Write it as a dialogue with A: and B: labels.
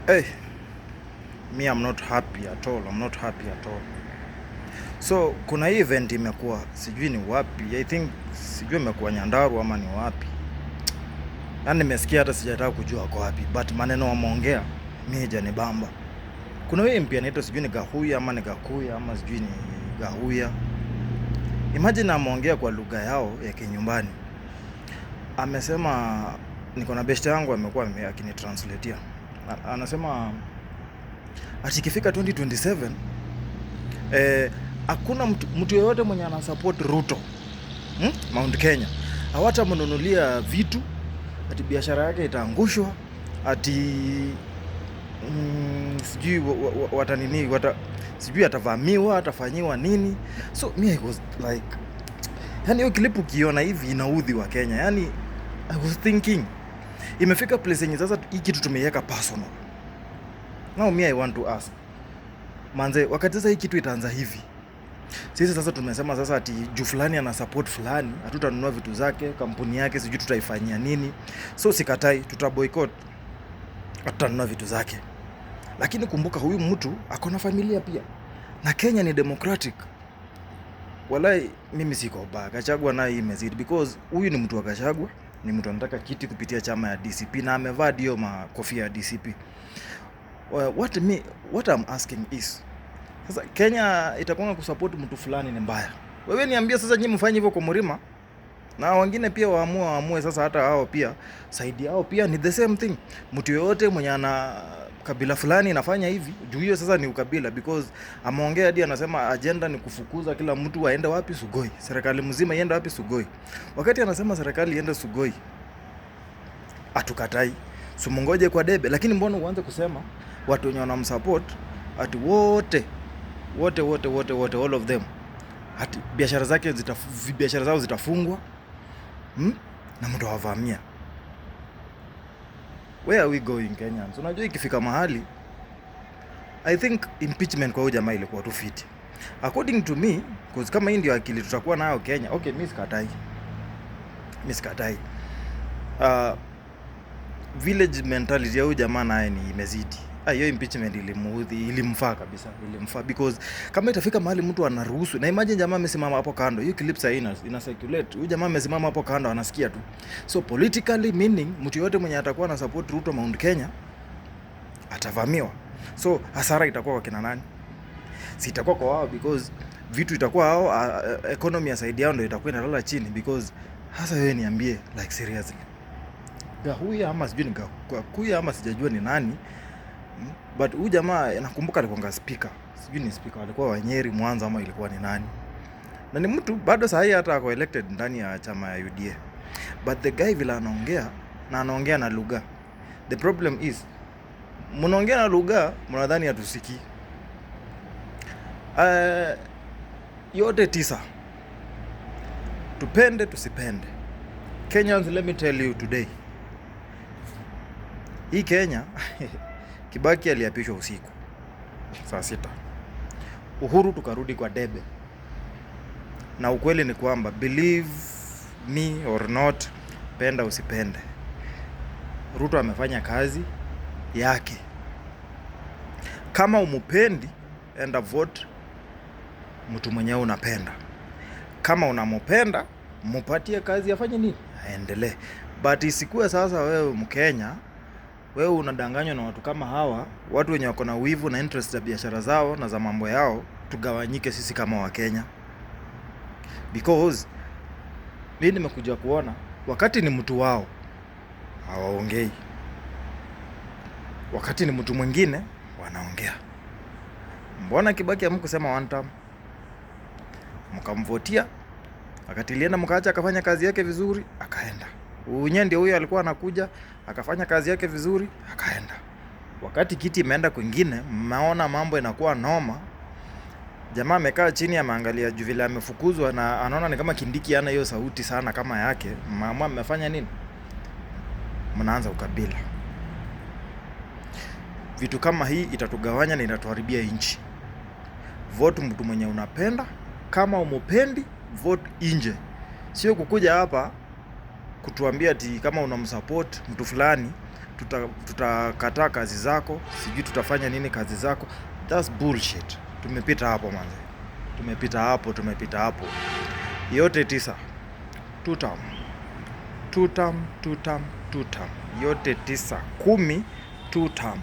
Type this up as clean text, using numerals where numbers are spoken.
A: Hey, me, I'm not happy at all. I'm not happy at all. So kuna hii event imekuwa, sijui ni wapi. I think sijui imekuwa Nyandarua ama ni wapi. Yaani nimesikia, hata sijataka kujua kwa wapi, but maneno wameongea mimi haijanibamba. Kuna huyu MP anaitwa, sijui ni Gahuya ama ni Gakuya ama sijui ni Gahuya. Imagine ameongea kwa lugha yao ya kinyumbani. Amesema, niko na best yangu amekuwa akinitranslatea. Anasema ati ikifika 2027, hakuna mtu yeyote mwenye ana support Ruto, Mount Kenya, hawatamnunulia vitu, ati biashara yake itaangushwa, ati sijui watanini, sijui atavamiwa, atafanyiwa nini. So me, I was like, yani hiyo clip ukiona hivi inaudhi Wakenya. Yani I was thinking, imefika place yenye sasa hii kitu tumeiweka personal. Now me, I want to ask, manze, wakati sasa hii kitu itaanza hivi, sisi sasa tumesema sasa ati juu fulani ana support fulani, hatutanunua vitu zake, kampuni yake sijui tutaifanyia nini. So sikatai, tuta boycott, hatutanunua vitu zake, lakini kumbuka huyu mtu ako na familia pia, na Kenya ni democratic. Walai, mimi siko baya. Gachagua naye imezidi, because huyu ni mtu wa Gachagua, ni mtu anataka kiti kupitia chama ya DCP na amevaa dio makofia ya DCP. Well, what I'm asking is, sasa Kenya itakuwa kusupport mtu fulani ni mbaya? Wewe niambie sasa, nyinyi mfanye hivyo kwa Murima na wengine pia waamue sasa, hata hao pia side yao pia ni the same thing. Mtu yoyote mwenye ana kabila fulani inafanya hivi, juu hiyo sasa ni ukabila, because ameongea hadi anasema agenda ni kufukuza kila mtu aende wapi? Sugoi. Serikali mzima iende wapi? Sugoi. Wakati anasema serikali iende Sugoi, hatukatai, simungoje kwa debe, lakini mbona uanze kusema watu wenye wanamsupport ati wote wote wote wote wote, all of them, ati biashara zao zitafungwa, Na mtu awavamia? Where are we going, Kenyans? Unajua ikifika mahali, I think impeachment kwa huyu jamaa ilikuwa tu fiti according to me, 'cause kama hii ndio akili tutakuwa nayo Kenya, okay, mi sikatai, mi sikatai. Village mentality ya huyu jamaa naye ni imezidi. Ah, hiyo impeachment ilimuudhi, ilimfaa kabisa, ilimfaa, because kama itafika mahali mtu anaruhusu, na imagine jamaa amesimama hapo kando, hiyo clip sasa ina circulate, huyu jamaa amesimama hapo kando anasikia tu. So politically meaning, mtu yote mwenye atakuwa na support Ruto Mount Kenya atavamiwa. So hasara itakuwa kwa kina nani? Si itakuwa kwa wao? Because vitu itakuwa hao, economy ya side yao ndio itakuwa inalala chini. Because hasa wewe niambie, like seriously, Gahuya ama sijui ni Gakuya ama sijajua ni nani, But huyu jamaa nakumbuka alikuwa speaker, sijui ni speaker alikuwa wa Nyeri, Mwanza ama ilikuwa ni nani, na ni mtu bado sahii hata ako elected ndani ya chama ya UDA, but the guy vile anaongea, na anaongea na lugha, the problem is mnaongea na lugha mnadhani hatusikii. Yote tisa, tupende tusipende, Kenyans, let me tell you today, hii Kenya, Kibaki aliapishwa usiku saa 6, Uhuru tukarudi kwa debe, na ukweli ni kwamba, believe me or not, penda usipende, Ruto amefanya kazi yake. Kama umupendi, enda vote mtu mwenyewe unapenda. Kama unamupenda, mupatie kazi afanye nini, aendelee. But isikuwe sasa wewe Mkenya, wewe unadanganywa na watu kama hawa, watu wenye wako na wivu na interest za biashara zao na za mambo yao, tugawanyike sisi kama Wakenya. Because mimi nimekuja kuona wakati ni mtu wao hawaongei, wakati ni mtu mwingine wanaongea. Mbona Kibaki hamkusema one term? Mkamvotia, wakati ilienda mkaacha akafanya kazi yake vizuri, akaenda. Unye ndio huyo alikuwa anakuja akafanya kazi yake vizuri, akaenda. Wakati kiti imeenda kwingine, mmeona mambo inakuwa noma. Jamaa amekaa chini, ameangalia juu vile amefukuzwa na anaona ni kama Kindiki hana hiyo sauti sana kama yake. Mmeamua mmefanya nini? Mnaanza ukabila. Vitu kama hii itatugawanya na itatuharibia nchi. Vote mtu mwenye unapenda, kama umupendi, vote nje. Sio kukuja hapa kutuambia ati kama unamsupport mtu fulani. Tutakataa kazi zako, sijui tutafanya nini kazi zako. That's bullshit. Tumepita hapo manze, tumepita hapo, tumepita hapo. Yote tisa, two term, two term, two term, two term, yote tisa kumi, two term.